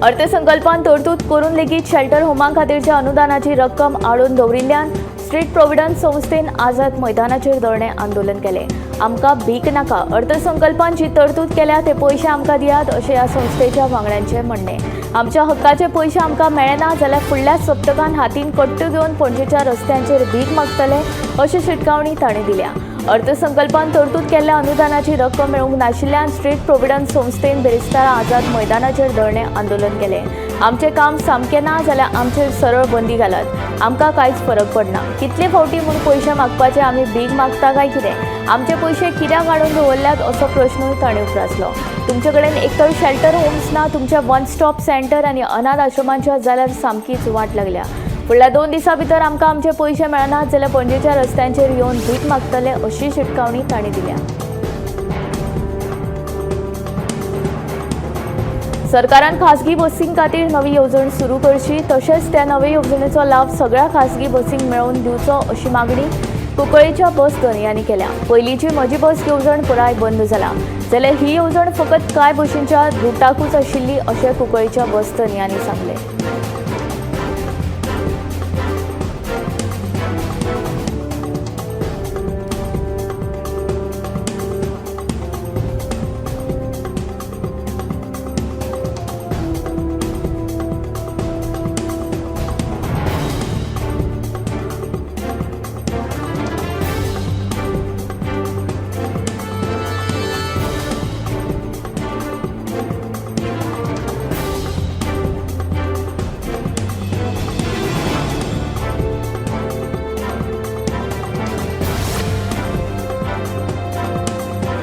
अर्थसंकल्पान तरतूद करून लेगीत शेल्टर होमां खातीरच्या अनुदानाची रक्कम आडोवन दवरिल्ल्यान स्ट्रीट प्रोव्हिडन्स संस्थेन आझाद मैदानाचेर धरणें आंदोलन केलें। आमकां भीक नाका, अर्थसंकल्पान जी तरतूद केल्या ते पयशे आमकां दियात अशें ह्या संस्थेच्या वांगड्यांचें म्हणणें। आमच्या हक्काचे पयशे आमकां मेळना जाल्यार फुडल्या सप्तकान हातीन कट्टू घेवन पणजेच्या रस्त्यांचेर भीक मागतले अशी शिटकावणी तांणी दिल्या। अर्थसंकल्पान तरतूद केल्ल्या अनुदानाची रक्कम मेळूंक नाशिल्ल्यान स्ट्रीट प्रोव्हिडन्स संस्थेन बिरेस्तारा आझाद मैदानाचेर धरणें आंदोलन केलें। आमचें काम सामकें ना जाल्यार आमचेर सरळ बंदी घालात, आमकां कांयच फरक पडना। कितले फावटी म्हूण पयशे मागपाचे, आमी भीक मागता काय कितें? आमचे पयशे कित्याक हाडून दवरल्यात असो प्रश्नूय ताणें उप्रासलो। तुमचे कडेन एक तर शेल्टर होम्स ना, तुमच्या वन स्टॉप सेंटर आनी अनाथ आश्रमांच्या जाल्यार सामकीच वाट लागल्या। फुडल्या 2 दिसां भितर आमकां आमचे पयशे मेळनात जाल्यार पणजेच्या रस्त्यांचेर येवन भीक मागतले अशी शिटकावणी तांणी दिल्या। सरकारान खासगी बसीं खातीर नवी येवजण सुरू करची, तशेंच त्या नवे येवजणेचो लाभ सगळ्या खासगी बसींक मेळोवन दिवचो अशी मागणी कुंकळेच्या बस धनयांनी केल्या। पयलींची म्हजी बस येवजण पुराय बंद जाला, जाल्यार ही येवजण फकत कांय बशींच्या रुटाकूच आशिल्ली अशें कुंकळेच्या बस धनयांनी सांगलें।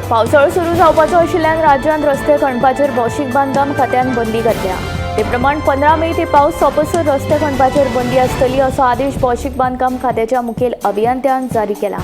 पावसाळो सुरू जावपाचो आशिल्ल्यान राज्यांत रस्ते खणपाचेर भौशीक बांदकाम खात्यान बंदी घातल्या। ते प्रमाण 15 मे ते पावस सोंपसर रस्ते खणपाचेर बंदी आसतली असो आदेश भौशीक बांदकाम खात्याच्या मुखेल अभियंत्यान जारी केला।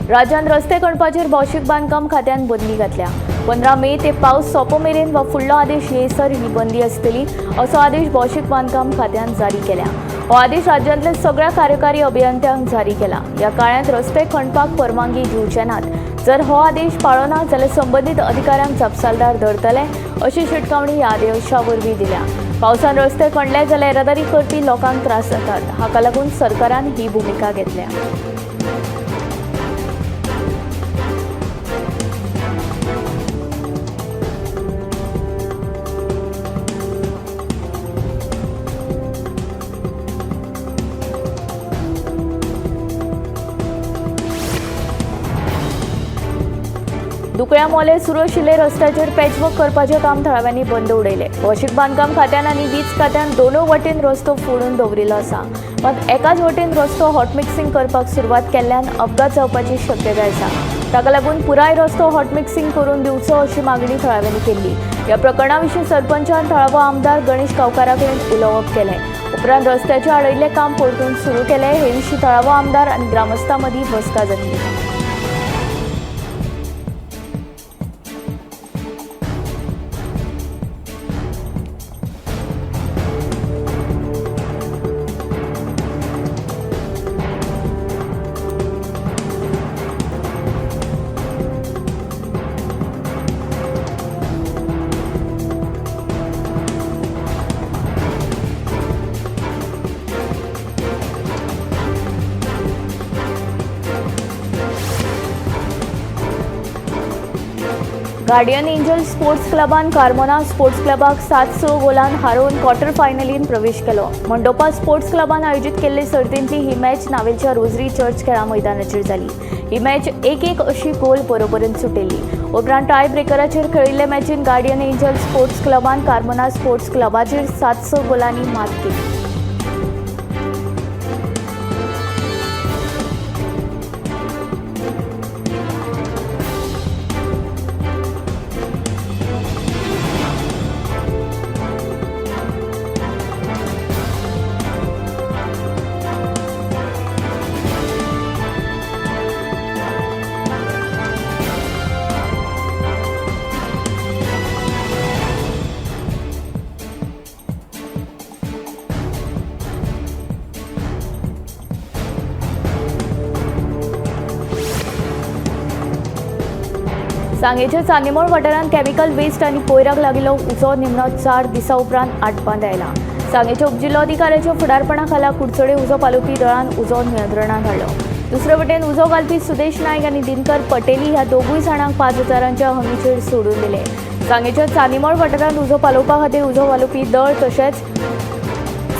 राज्यांत रस्ते खणपाचेर भौशीक बांदकाम खात्यान बंदी घातल्या। 15 मे ते पावस सोंपो मेरेन वा फुडलो आदेश येयसर ही बंदी आसतली असो आदेश भौशीक बांदकाम खात्यान जारी केला। हो आदेश राज्यांतल्या सगळ्या कार्यकारी अभियंत्यांक जारी केला। ह्या काळांत रस्ते खणपाक परवानगी दिवचे नात। जर हो आदेश पाळो ना जाल्यार संबंदीत अधिकाऱ्यांक जापसालदार धरतले अशी शिटकावणी ह्या आदेशा वरवीं दिल्या। पावसान रस्ते खणले जाल्यार येरादारी करपी लोकांक त्रास जातात, हाका लागून सरकारान ही भुमिका घेतल्या। दुकळ्या मोले सुरू आशिल्ले रस्त्याचेर पॅचवर्क करपाचें काम थळाव्यांनी बंद उडयलें। भौशीक बांदकाम खात्यान आनी वीज खात्यान दोनूय वटेन रस्तो फोडून दवरिल्लो आसा, मात एकाच वटेन रस्तो हॉटमिक्सिंग करपाक सुरवात केल्ल्यान अपघात जावपाची शक्यताय आसा। ताका लागून पुराय रस्तो हॉटमिक्सिंग करून दिवचो अशी मागणी थळाव्यांनी केल्ली। ह्या प्रकरणा विशीं सरपंचान थळावो आमदार गणेश गांवकारा कडेन उलोवप केलें। उपरांत रस्त्याचें आडयल्लें काम परतून सुरू केलें। हे विशीं थळावो आमदार आनी ग्रामस्थां मदीं बसका जातली। गार्डियन एंजल स्पोर्ट्स क्लबान कार्मोना स्पोर्ट्स क्लबाक 7-6 गोलान हारोवन क्वॉर्टर फायनलीन प्रवेश केलो। मंडोपा स्पोर्ट्स क्लबान आयोजीत केल्ले सर्तींतली ही मॅच नावेलच्या रोजरी चर्च खेळा मैदानाचेर जाली। ही मॅच 1-1 अशी गोल बरोबरीन सुटिल्ली। उपरांत टाय ब्रेकराचेर खेळिल्ले मॅचीन गार्डियन एंजल स्पोर्ट्स क्लबान कार्मोना स्पोर्ट्स क्लबाचेर 7-6 गोलांनी मात केली। सांगेच्या चांदेमोळ वाठारांत केमिकल वेस्ट आनी कोयराक लागिल्लो उजो निमणो 4 दिसां उपरांत आटपांत आयला. सांगेच्या उपजिल्लोधिकाऱ्याच्या फुडारपणा खाला कुडचडे उजो पालोवपी दळान उजो नियंत्रणांत हाडलो. दुसरे वटेन उजो घालपी सुदेश नायक आनी दिनकर पटेली ह्या दोगूय जाणांक 5,000च्या हमीचेर सोडून दिले. सांगेच्या चांदेमोळ वाठारांत उजो पालोवपा खातीर उजो पालोवपी दळ तशेंच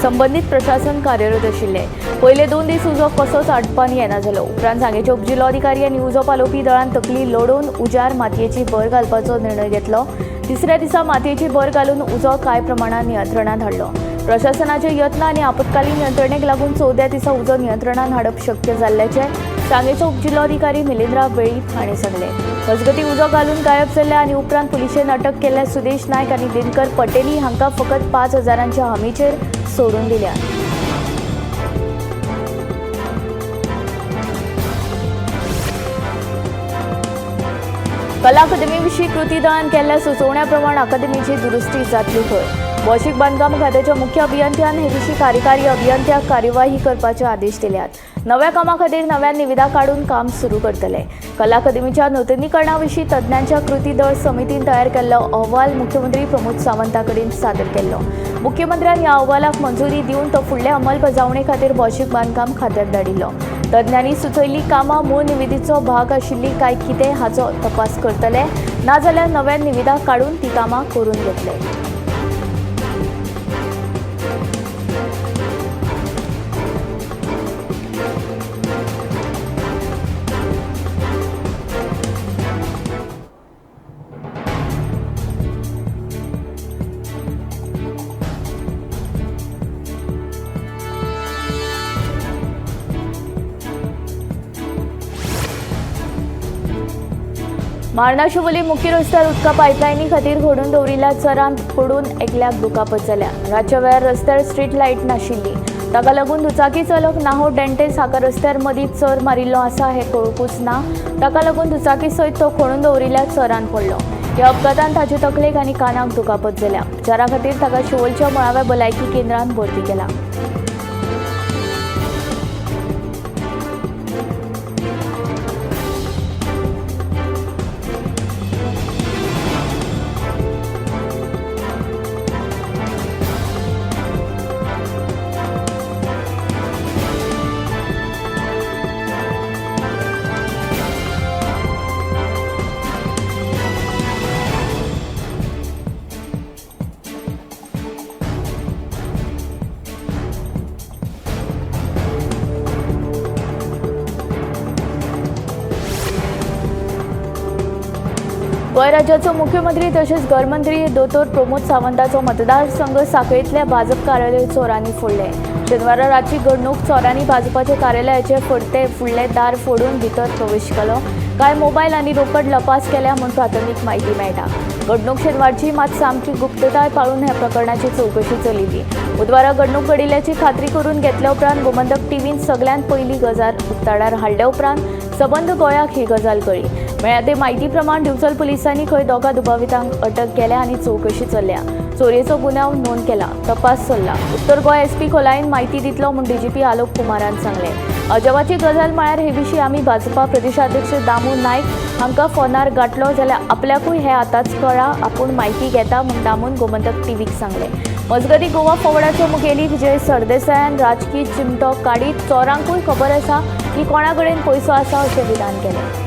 संबंदीत प्रशासन कार्यरत आशिल्ले. पयले 2 दीस उजो कसोच आटपान येना जालो. उपरांत सांगेचे उपजिल्लोधिकारी आनी उजो पालोवपी दळान तकली लडोवन उजार मातयेची भर घालपाचो निर्णय घेतलो. तिसऱ्या दिसा मातयेची भर घालून उजो कांय प्रमाणात नियंत्रणांत हाडलो. प्रशासनाचे यत्न आनी आपत्कालीन यंत्रणेक लागून 14 दिसा उजो नियंत्रणांत हाडप शक्य जाल्ल्याचें सांगेचो उपजिल्लोधिकारी मिलिंद्रा वेळीप हांणी सांगलें. मजगतीं उजो घालून गायब जाल्ल्या आनी उपरांत पुलिशेन अटक केल्ल्या सुदेश नायक आनी दिनकर पटेली हांकां फकत 5,000च्या हमीचेर सोडून दिल्या. कला अकादमी विशीं कृती दळान केल्ल्या सुचोवण्या प्रमाण अकादमीची दुरुस्ती जातली खंय. भौशीक बांदकाम खात्याच्या मुख्य अभियंत्यान हे विशीं कार्यकारी अभियंत्याक कार्यवाही करपाचे आदेश दिल्यात. नव्या कामा खातीर नव्या निविदा काडून काम सुरू करतले. कला अकादमीच्या नुतनीकरणा विशीं तज्ञांच्या कृती दळ समितीन तयार केल्लो अहवाल मुख्यमंत्री प्रमोद सावंता कडेन सादर केल्लो. मुख्यमंत्र्यान ह्या अहवालाक मंजुरी दिवन तो फुडले अंमलबजावणे खातीर भौशीक बांदकाम खात्याक धाडिल्लो. तज्ञांनी सुचयल्ली कामां मूळ निविदेचो भाग आशिल्ली काय कितें हाचो तपास करतले, नाजाल्यार नव्या निविदा काडून ती कामां करून घेतले. मार्ना शिवोली मुख्य रस्त्यार उदका पायपलायनी खातीर घडून दवरिल्ल्या चरांत पडून एकल्याक दुखापत जाल्या. रातच्या वेळार रस्त्यार स्ट्रीट लायट नाशिल्ली. ताका लागून दुचाकी चालक नाहो डेंटेस हाका रस्त्यार मदीं चर मारिल्लो आसा हें कळुकूच ना. ताका लागून दुचाकी सयत तो खणून दवरिल्ल्या चरांत पडलो. ह्या अपघातान ताचे तकलेक आनी कानाक दुखापत जाल्या. उपचारा खातीर ताका शिवोलच्या मुळाव्या भलायकी केंद्रांत भरती केला. गोंय राज्याचो मुख्यमंत्री तशेंच घरमंत्री दोतोर प्रमोद सावंताचो मतदारसंघ साखळींतल्या भाजप कार्यालय चोरांनी फोडलें. शेनवारा रातची घडणूक. चोरांनी भाजपाच्या कार्यालयाचे फुडलें दार फोडून भितर प्रवेश केलो. कांय मोबायल आनी रोकड लपास केल्या म्हूण प्राथमीक म्हायती मेळटा. घडणूक शेनवारची, मात सामकी गुप्तताय पाळून ह्या प्रकरणाची चवकशी चलिल्ली. बुधवारा घडणूक घडिल्ल्याची खात्री करून घेतल्या उपरांत गोमंतक टीव्हीन सगळ्यांत पयली गजाल उक्ताडार हाडल्या उपरांत सबंद गोंयाक ही गजाल कळ्ळी. मेळ्ळ्या ते म्हायती प्रमाण दिवचल पुलिसांनी खंय 2 दुबावितांक अटक केल्या आनी चवकशी चल्ल्या. चोरयेचो गुन्यांव नोंद केला, तपास चल्ला. उत्तर गोंय एसपी खोलायेन म्हायती दितलो म्हूण डीजीपी आलोक कुमारान सांगलें. अजापाची गजाल म्हळ्यार हे विशीं आमी भाजपा प्रदेशाध्यक्ष दामू नायक हांकां फोनार गांठलो जाल्यार आपल्याकूय हें आतांच कळ्ळां, आपूण म्हायती घेता म्हूण दामून गोमंतक टीव्हीक सांगलें. मजगतीं गोवा फॉवर्डाचो मुखेली विजय सरदेसायान राजकी चिमटो काडीत चोरांकूय खबर आसा की कोणा कडेन पयसो आसा अशें विधान केलें.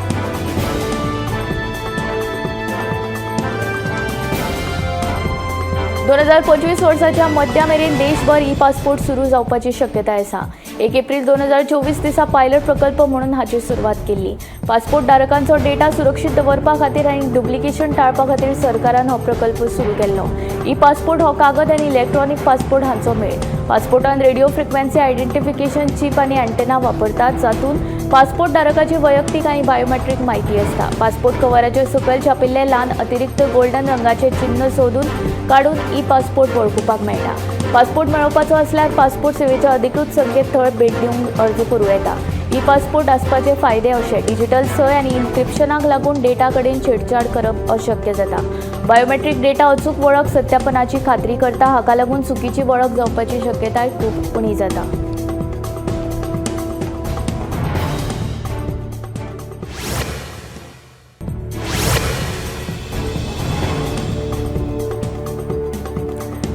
2025 वर्साच्या मध्या मेरेन देशभर ई पासपोर्ट सुरू जावपाची शक्यताय आसा. 1 एप्रील 2024 दिसा पायलट प्रकल्प म्हणून हाची सुरवात केल्ली. पासपोर्ट धारकांचो डेटा सुरक्षीत दवरपा खातीर आनी डुप्लिकेशन टाळपा खातीर सरकारान हो प्रकल्प सुरू केल्लो. ई पासपोर्ट हो कागद आनी इलेक्ट्रॉनीक पासपोर्ट हांचो मेळ. पासपोर्टान रेडिओ फ्रिक्वेन्सी आयडेंटिफिकेशन चीप आनी अँटेना वापरतात, जातूंत पासपोर्ट धारकाची वैयक्तीक आनी बायोमेट्रीक म्हायती आसता. पासपोर्ट कवराचेर सकयल छापिल्ले ल्हान अतिरिक्त गोल्डन रंगाचे चिन्न सोदून काडून ई पासपोर्ट वळखुपाक मेळटा. पासपोर्ट मेळोवपाचो आसल्यार पासपोर्ट सेवेच्या अधिकृत संकेतथळ भेट दिवंक अर्ज करूं येता. ई पासपोर्ट आसपाचे फायदे अशे: डिजिटल सय आनी इन्क्रिप्शनाक लागून डेटा कडेन छेडछाड करप अशक्य जाता. बायोमेट्रीक डेटा अचूक वळख सत्यापनाची खात्री करता, हाका लागून चुकीची वळख जावपाची शक्यताय खूब उणी जाता.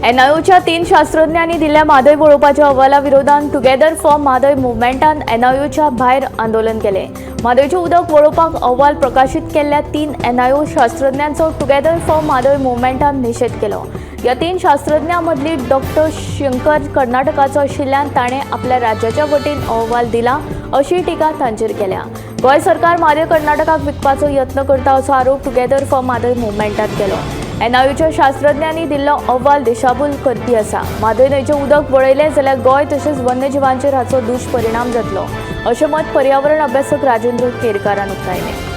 एनआयओच्या 3 शास्त्रज्ञांनी दिल्ल्या म्हादय वळोवपाच्या अहवाला विरोधात टुगेदर फॉर म्हादय मुवमेंटान एनआयओच्या भायर आंदोलन केलें. म्हादयचें उदक वळोवपाक अहवाल प्रकाशीत केल्ल्या 3 एनआयओ शास्त्रज्ञांचो टुगेदर फॉर म्हादय मुवमेंटान निशेध केलो. ह्या 3 शास्त्रज्ञां मदली डॉक्टर शंकर कर्नाटकाचो आशिल्ल्यान ताणें आपल्या राज्याच्या वतीन अहवाल दिला अशी टिका तांचेर केल्या. गोंय सरकार म्हादय कर्नाटकाक विकपाचो यत्न करता असो आरोप टुगेदर फॉर म्हादय मुवमेंटान केलो. एनआयओच्या शास्त्रज्ञांनी दिल्लो अहवाल दिशाभूल करपी आसा. म्हादय न्हंयचें उदक वळयलें जाल्यार गोंय तशेंच वन्यजिवांचेर हाचो दुश्परिणाम जातलो अशें मत पर्यावरण अभ्यासक राजेंद्र केरकारान उक्तायलें.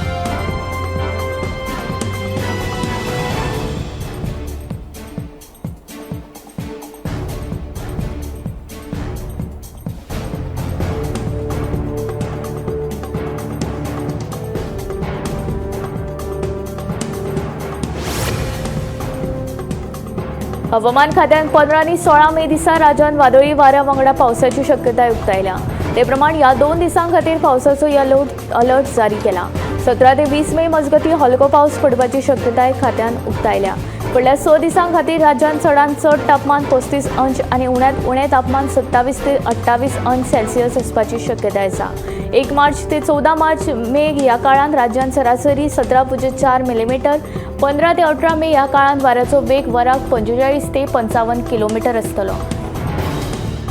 हवामान खात्यान 15 आनी 16 मे दिसा राज्यांत वादळी वाऱ्या वांगडा पावसाची शक्यताय उक्तायल्या. ते प्रमाण ह्या 2 दिसां खातीर पावसाचो येलो अलर्ट जारी केला. 17 ते 20 मे मजगतीं हलको पावस पडपाची शक्यताय खात्यान उक्तायल्या. फुडल्या 6 दिसां खातीर राज्यांत चडांत चड तापमान 35 अंश आनी उण्यांत उणें तापमान 27 ते 28 अंश सेल्सियस आसपाची शक्यताय आसा. 1 मार्च ते 14 मार्च मे ह्या काळांत राज्यांत सरासरी 17.4 मिलीमिटर, 15 ते 18 मे ह्या काळांत वाऱ्याचो वेग वराक 45 ते 55 किलोमिटर आसतलो.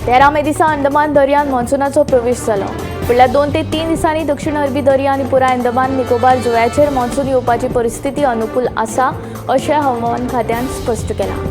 13 मे दिसा अंदमान दर्यांत मॉन्सुनाचो प्रवेश जालो. फुडल्या 2 ते 3 दिसांनी दक्षिण अरबी दर्या आनी पुराय अंदमान निकोबार जुंव्याचेर मॉन्सून येवपाची परिस्थिती अनुकूल आसा अशें हवामान खात्यान स्पश्ट केलां.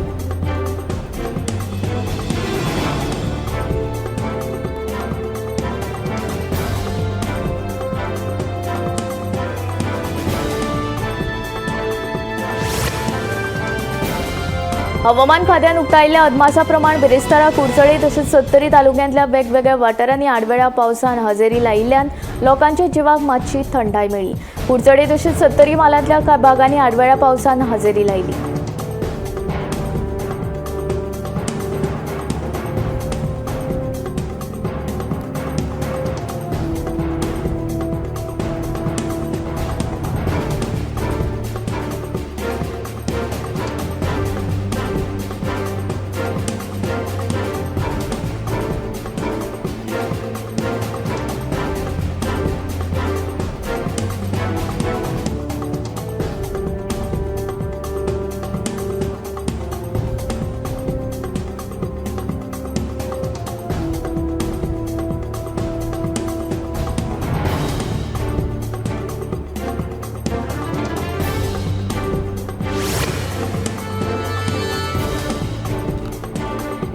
हवामान खात्यान उक्तायल्ल्या अदमासा प्रमाण बिरेस्तारा कुडचडे तशेंच सत्तरी तालुक्यांतल्या वेगवेगळ्या वाठारांनी आडवेळ्या पावसान हजेरी लायिल्ल्यान लोकांच्या जिवाक मातशी थंडाय मेळ्ळी. कुडचडे तशेंच सत्तरी म्हालांतल्या कांय भागांनी आडवेळ्या पावसान हजेरी लायली.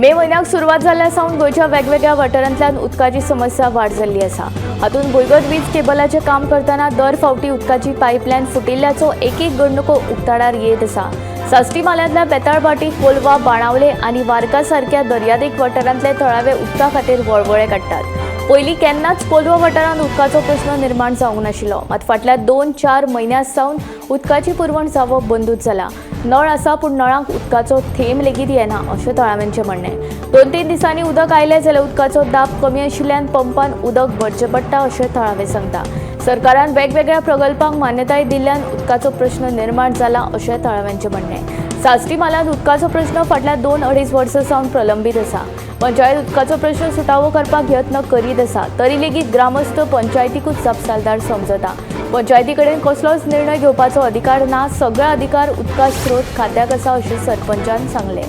मे म्हयन्याक सुरवात जाल्ल्या सावन गोंयच्या वेगवेगळ्या वाठारांतल्यान उदकाची समस्या वाड जाल्ली आसा. हातूंत भुंयगत वीज केबलाचें काम करतना दर फावटी उदकाची पायपलायन फुटिल्ल्याचो एक एक घडणुको उक्ताडार येत आसा. साश्टी म्हालांतल्या बेताळभाटी, कोलवा, बाणावले आनी वारका सारक्या दर्यादेग वाठारांतले थळावे उदका खातीर वळवळे काडटात. पयलीं केन्नाच कोलवा वाठारांत उदकाचो प्रश्न निर्माण जावंक नाशिल्लो. मात फाटल्या 2-4 म्हयन्यां सावन उदकाची पुरवण जावप बंदूच जाला. नळ आसा पूण नळांक उदकाचो थेंब लेगीत येना अशें थळाव्यांचें म्हणणें. 2-3 दिसांनी उदक आयलें जाल्यार उदकाचो दाब कमी आशिल्ल्यान पंपान उदक भरचें पडटा अशें थळावे सांगता. सरकारान वेगवेगळ्या प्रकल्पांक मान्यताय दिल्ल्यान उदकाचो प्रश्न निर्माण जाला अशें थळाव्यांचें म्हणणें. साश्टी म्हालांत उदकाचो प्रश्न फाटल्या 2-2.5 वर्सां सावन प्रलंबीत आसा. पंचायत उदकाचो प्रश्न सुटावो करपाक यत्न करीत आसा तरी लेगीत ग्रामस्थ पंचायतीकूच जापसालदार समजता. पंचायती कडेन कसलोच निर्णय घेवपाचो अधिकार ना, सगळे अधिकार उदका स्रोत खात्याक आसा अशें सरपंचान सांगलें.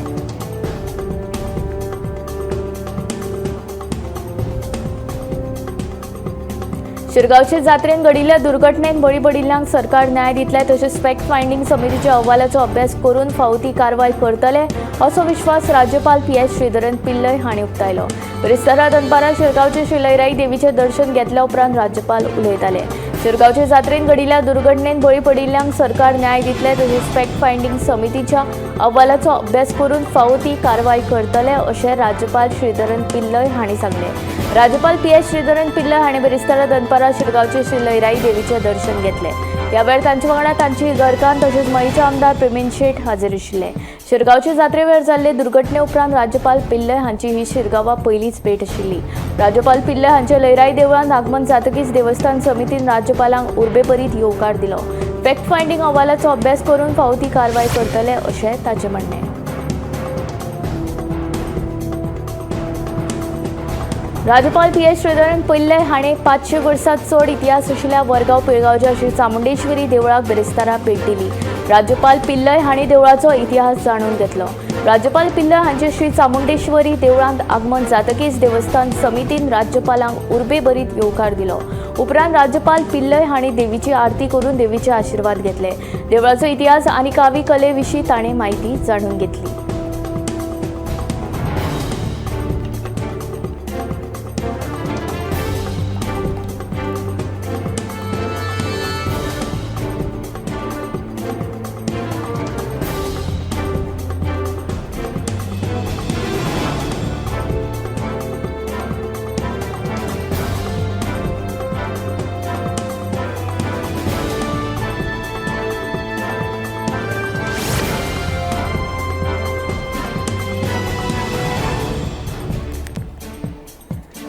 शिरगांवचे जात्रेन घडिल्ल्या दुर्घटनेन बळी पडिल्ल्यांक सरकार न्याय दितले तशेंच फॅक्ट फायंडींग समितीच्या अहवालाचो अभ्यास करून फावो ती कारवाय करतले असो विश्वास राज्यपाल पी.एस. श्रीधरन पिल्लय हांणी उक्तायलो. बिरेस्तारा दनपारां शिरगांवचे श्री लयराई देवीचें दर्शन घेतल्या उपरांत राज्यपाल उलयताले. शिरगांवचे जात्रेन घडिल्ल्या दुर्घटनेन बळी पडिल्ल्यांक सरकार न्याय दितले तशेंच फॅक्ट फायंडींग समितीच्या अहवालाचो अभ्यास करून फावो ती कारवाय करतले अशें राज्यपाल श्रीधरन पिल्लय हांणी सांगलें. राज्यपाल पी.एस. श्रीधरन पिल्लय हांणी बिरेस्तारा दनपारां शिरगांवचे श्री लयराई देवीचें दर्शन घेतलें. ह्या वेळार तांचे वांगडा तांची घरकान्न तशेंच मयेचे आमदार प्रेमेंद्र शेट हाजीर आशिल्ले. शिरगांवचे जात्रे वेळार जाल्ले दुर्घटने उपरांत राज्यपाल पिल्लय हांची ही शिरगांवा पयलीच भेट आशिल्ली. राज्यपाल पिल्लय हांचे लयराई देवळांत आगमन जातकीच देवस्थान समितीन राज्यपालांक उर्बेभरीत येवकार दिलो. फॅक्ट फायंडींग अहवालाचो अभ्यास करून फावो ती कारवाय करतले अशें ताचें म्हणणें. राज्यपाल पी एस श्रीधरन पिल्लय हाणें 500 वर्सां चड इतिहास आशिल्ल्या वरगांव पिळगांवच्या श्री चामुंडेश्वरी देवळाक बिरेस्तारा भेट दिली. राज्यपाल पिल्लय हांणी देवळाचो इतिहास जाणून घेतलो. राज्यपाल पिल्लय हांचे श्री चामुंडेश्वरी देवळांत आगमन जातकीच देवस्थान समितीन राज्यपालांक उर्बेभरीत येवकार दिलो. उपरांत राज्यपाल पिल्लय हांणी देवीची आरती करून देवीचे आशीर्वाद घेतले. देवळाचो इतिहास आनी कावी कले विशीं ताणें म्हायती जाणून घेतली.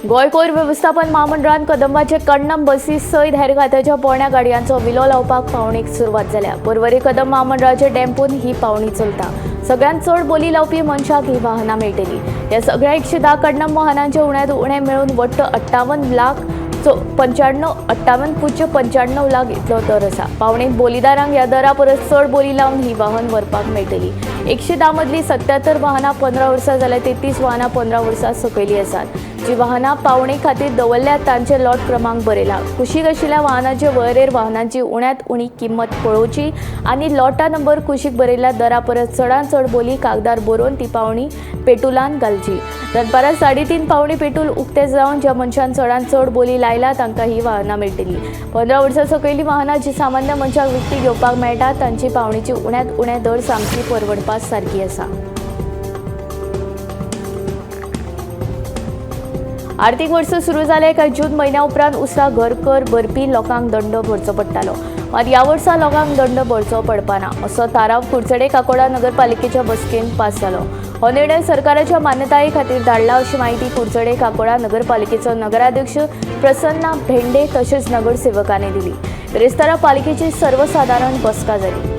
गोंय कोयर वेवस्थापन महामंडळान कदंबाचे कण्णम बसी सयत हेर खात्याच्या पोरण्या गाडयांचो विलो लावपाक पावणेक सुरवात जाल्या. पर्वरी कदंब महामंडळाचे डेम्पोन ही पावणी चलता. सगळ्यांत चड बोली लावपी मनशाक ही वाहनां मेळटली. ह्या सगळ्या 110 कण्णम वाहनांचे उण्यांत उणें मेळून वट्ट 58.95 लाख इतलो दर आसा. पावणेंत बोलीदारांक ह्या दरा परस चड बोली लावन ही वाहन व्हरपाक मेळटली. 110 मदलीं 77 वाहनां 15 वर्सां जाल्यार 33 वाहनां 15 वर्सां सकयलीं आसात. जी वाहनां पावणे खातीर दवरल्यात तांचे लॉट क्रमांक बरयला. कुशीक आशिल्ल्या वाहनांचे वळेरेर वाहनांची उण्यांत उणी किंमत पळोवची आनी लॉटा नंबर कुशीक बरयल्ल्या दरा परस चडांत चड बोली कागदार बरोवन ती पावणी पेटुलान घालची. दनपारां 3.5 पावणी पेटूल उक्ते जावन ज्या मनशान चडांत चड बोली लायला तांकां ही वाहनां मेळटली. 15 वर्सां सकयलीं वाहनां जी सामान्य मनशाक विकती घेवपाक मेळटा तांची पावणेची उण्यांत उणें दर सामकी परवडपा सारकी आसा. आर्थिक वर्स सुरू जालें काय जून म्हयन्या उपरांत उसरां घर कर भरपी लोकांक दंड भरचो पडटालो. मात ह्या वर्सा लोकांक दंड भरचो पडपाना असो थाराव कुडचडे काकोडा नगरपालिकेच्या बसकेंत पास जालो. हो निर्णय सरकाराच्या मान्यताये खातीर धाडला अशी म्हायती कुडचडे काकोडा नगरपालिकेचो नगराध्यक्ष प्रसन्ना भेंडे तशेंच नगरसेवकांनी दिली. बिरेस्तारा पालिकेची सर्वसादारण बसका जाली.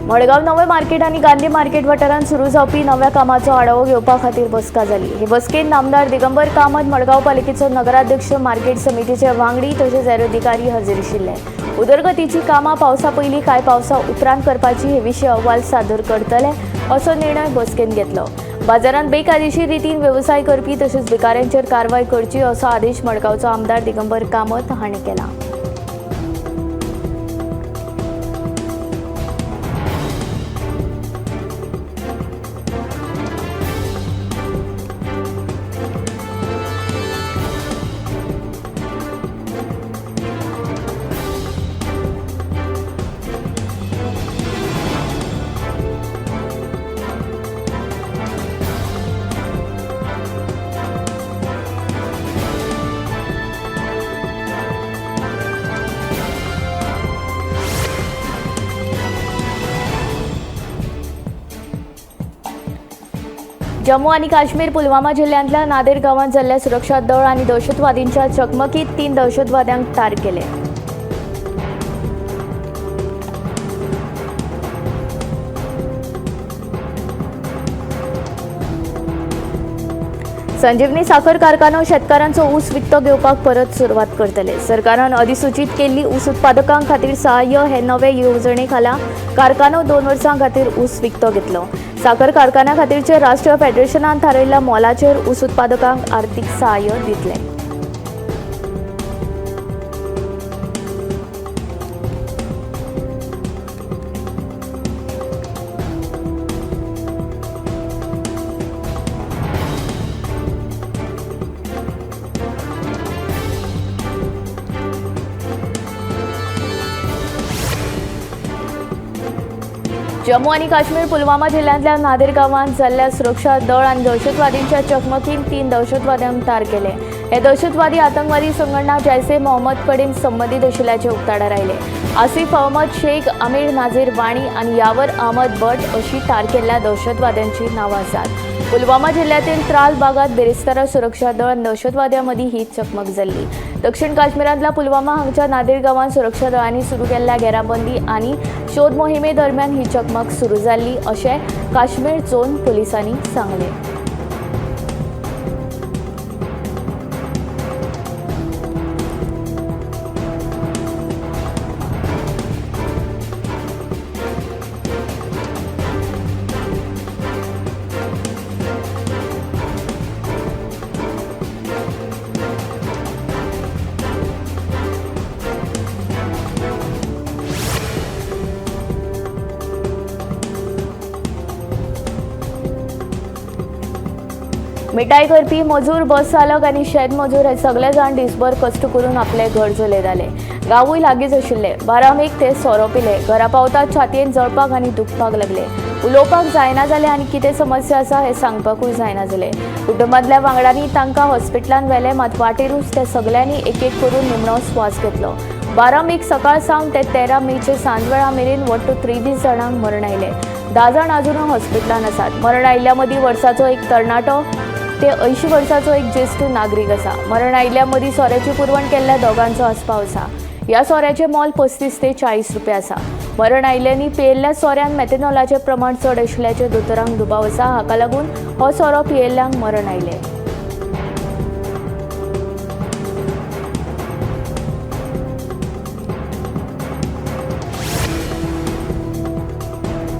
मडगांव नवे मार्केट आनी गांधी मार्केट वाठारांत सुरू जावपी नव्या कामाचो आढावो घेवपा खातीर बसका जाली. हे बसकेंत आमदार दिगंबर कामत, मडगांव पालिकेचो नगराध्यक्ष, मार्केट समितीचे वांगडी तशेंच हेर अधिकारी हजर आशिल्ले. उदरगतीची कामां पावसा पयलीं कांय पावसा उपरांत करपाची हे विशीं अहवाल सादर करतले असो निर्णय बसकेंत घेतलो. बाजारांत बेकायदेशीर रितीन वेवसाय करपी तशेंच भिकाऱ्यांचेर कारवाय करची असो आदेश मडगांवचो आमदार दिगंबर कामत हांणी केला. जम्मू आणि काश्मीर पुलवामा जिल्ह्यांतल्या नादेर गांवांत जाल्ल्या सुरक्षा दळ आनी दहशतवादींच्या चकमकीत 3 दहशतवाद्यांक ठार केले. संजीवनी साखर कारखानो शेतकारांचो ऊस विकतो घेवपाक परत सुरवात करतले. सरकारान अधिसूचित केल्ली ऊस उत्पादकां खातीर सहाय्य हे नवे येवजणे खाला कारखानो 2 वर्सां खातीर ऊस विकतो घेतलो. साखर कारखान्या खातीरचे राष्ट्रीय फेडरेशनान थारायिल्ल्या मोलाचेर ऊस उत्पादकांक आर्थिक सहाय्य दितले. जम्मू आनी काश्मीर पुलवामा जिल्ल्यांतल्या नादेर गांवांत जाल्ल्या सुरक्षा दळ आनी दहशतवादींच्या चकमकीन 3 दहशतवाद्यांक ठार केले. हे दहशतवादी आतंकवादी संघटना जैसे मोहम्मद कडेन संबंदीत आशिल्ल्याचे उक्ताडार आयले. आसिफ अहमद शेख, अमीर नाझीर वाणी आनी यावर अहमद भट अशी ठार केल्ल्या दहशतवाद्यांची नांवां आसात. पुलवामा जिल्ह्यातील त्राल भागात बेरेस्तारा सुरक्षा दळ आनी दहशतवाद्यांमदीं ही चकमक जाल्ली. दक्षिण काश्मीरांतल्या पुलवामा हांगच्या नादेर गांवांत सुरक्षा दळांनी सुरू केल्ल्या घेराबंदी आनी शोध मोहिमे दरम्यान ही चकमक सुरू जाल्ली अशें काश्मीर झोन पोलिसांनी सांगलें. मिठाय करपी मजूर, बस चालक आनी शेत मजूर हे सगळे जाण दिसभर कश्ट करून आपले घर चलयताले. गांवूय लागींच आशिल्ले. 12 मेक ते सोरो पिले. घरा पावतात छातयेन जळपाक आनी दुखपाक लागले. उलोवपाक जायना जालें आनी कितें समस्या आसा हें सांगपाकूय जायना जालें. कुटुंबांतल्या वांगडांनी तांकां हॉस्पिटलांत व्हेले, मात वाटेरूच ते सगल्यांनी एक एक करून निमणो स्वास घेतलो. 12 मेक सकाळ सावन ते 13 मेचे सांजवेळा मेरेन वट्ट 23 जाणांक मरण आयलें. 10 जाण अजुनूय हॉस्पिटलांत आसात. मरण आयिल्ल्या मदीं वर्साचो एक तरणाटो ते 80 वर्साचो एक ज्येश्ठ नागरीक आसा. मरण आयिल्ल्या मदीं सोऱ्याची पुरवण केल्ल्या दोगांचो आस्पाव आसा. ह्या सोऱ्याचें मोल 35 ते 40 रुपया आसा. मरण आयिल्ल्यांनी पियेल्ल्या सोऱ्यान मेथेनॉलाचें प्रमाण चड आशिल्ल्याचें दोतोरांक दुबाव आसा. हाका लागून हो सोरो पियेल्ल्यांक मरण आयलें.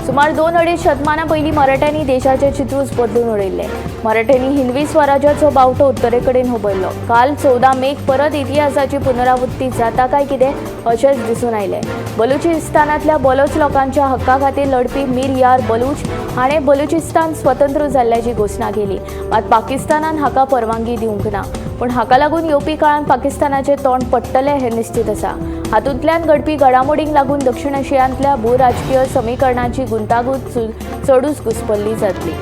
सुमार 2-2.5 शतमानां पयलीं मराठ्यांनी देशाचें चित्रूच बदलून उडयल्लें. मराठ्यांनी हिंदवी स्वराज्याचो बावटो उत्तरेकडेन हुबयल्लो. काल 14 मेक परत इतिहासाची पुनरावृत्ती जाता काय कितें अशेंच दिसून आयलें. बलुचिस्तानांतल्या बलोच लोकांच्या हक्का खातीर लढपी मीर यार बलूच हाणें बलुचिस्तान स्वतंत्र जाल्ल्याची घोशणा केली. मात पाकिस्तानान हाका परवानगी दिवंक ना. पूण हाका लागून येवपी काळांत पाकिस्तानाचें तोंड पडटलें हें निश्चित आसा. हातूंतल्यान घडपी घडामोडींक लागून दक्षिण आशियांतल्या भूराजकीय समीकरणाची गुंतागुंत चडूच घुस्पल्ली जातली.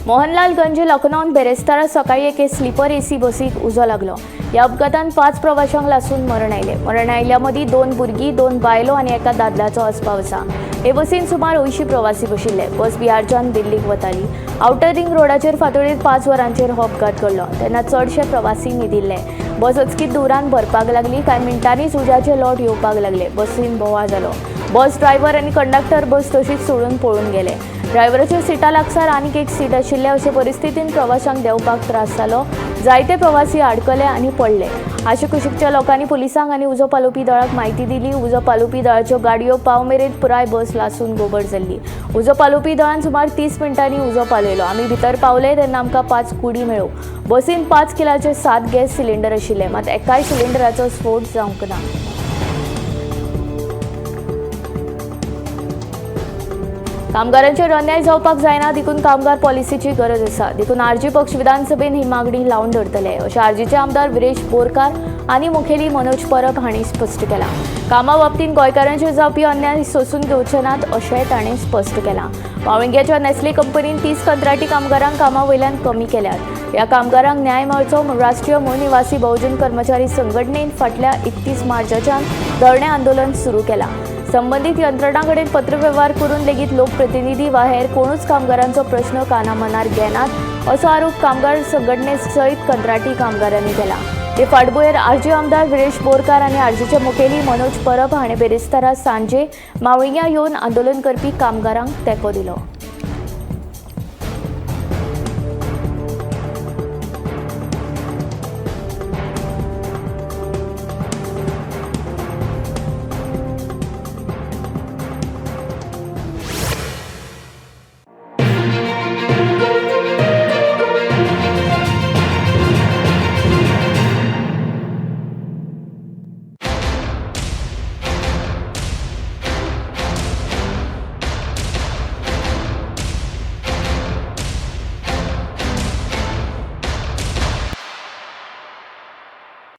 मोहनलालगंज लखनौन बेरेस्तारा सकाळी एके स्लीपर एसी बसीक उजो लागलो. ह्या अपघातान 5 प्रवाशांक लासून मरण आयलें. मरण आयिल्ल्या मदीं 2 भुरगीं, 2 बायलो आनी एका दादल्याचो आस्पाव आसा. हे बसीन सुमार 80 प्रवासी बशिल्ले. बस बिहारच्यान दिल्लीक वताली. आउटर रिंग रोडाचेर फांतोडेर 5 वरांचेर हो अपघात घडलो. तेन्ना चडशे प्रवासी न्हिदिल्ले. बस अचकीत धुंवरान भरपाक लागली. कांय मिनटांनीच उज्याचे लोट येवपाक लागले. बसीन बोवाळ जालो. बस ड्रायव्हर आनी कंडक्टर बस तशीच सोडून पळून गेले. ड्रायव्हराच्या सिटा लागसार आनीक एक सीट आशिल्लें. अशे परिस्थितीन प्रवाशांक देंवपाक त्रास जालो. जायते प्रवासी आडकले आनी पडले. आशिकुशीकच्या लोकांनी पुलिसांक आनी उजो पालोवपी दळाक म्हायती दिली. उजो पालोवपी दळाच्यो गाडयो पाव मेरेन पुराय बस लासून गोबर जाल्ली. उजो पालोवपी दळान सुमार 30 मिनटांनी उजो पालयलो. आमी भितर पावले तेन्ना आमकां 5 कुडी मेळ्ळ्यो. बसीन 5 किलाचे 7 गॅस सिलिंडर आशिल्ले, मात एकाय सिलिंडराचो स्फोट जावंक ना. कामगारांचेर अन्याय जावपाक जायना देखून कामगार पॉलिसीची गरज आसा. देखून आरजी पक्ष विधानसभेन ही मागणी लावन धरतले अशें आरजीचे आमदार विरेश बोरकार आनी मुखेली मनोज परब हांणी स्पश्ट केलां. कामा बाबतींत गोंयकारांचेर जावपी अन्याय सोसून घेवचे नात अशेंय ताणें स्पश्ट केलां. मावळंग्याच्या नेस्ले कंपनीन 30 कंत्राटी कामगारांक कामा वयल्यान कमी केल्यात. ह्या कामगारांक न्याय मेळचो म्हूण राष्ट्रीय मूळ निवासी बहुजन कर्मचारी संघटनेन फाटल्या 31 मार्चाच्यान धरणें आंदोलन सुरू केलां. संबंदीत यंत्रणां कडेन पत्रवेव्हार करून लेगीत लोकप्रतिनिधी वा हेर कोणूच कामगारांचो प्रश्न कानामनार घेनात असो आरोप कामगार संघटने सयत कंत्राटी कामगारांनी केला. हे फाटभुंयेर आरजी आमदार विरेश बोरकार आनी आरजीचे मुखेली मनोज परब हाणें बेरेस्तारा सांजे मावळिंग्यां येवन आंदोलन करपी कामगारांक तेंको दिलो.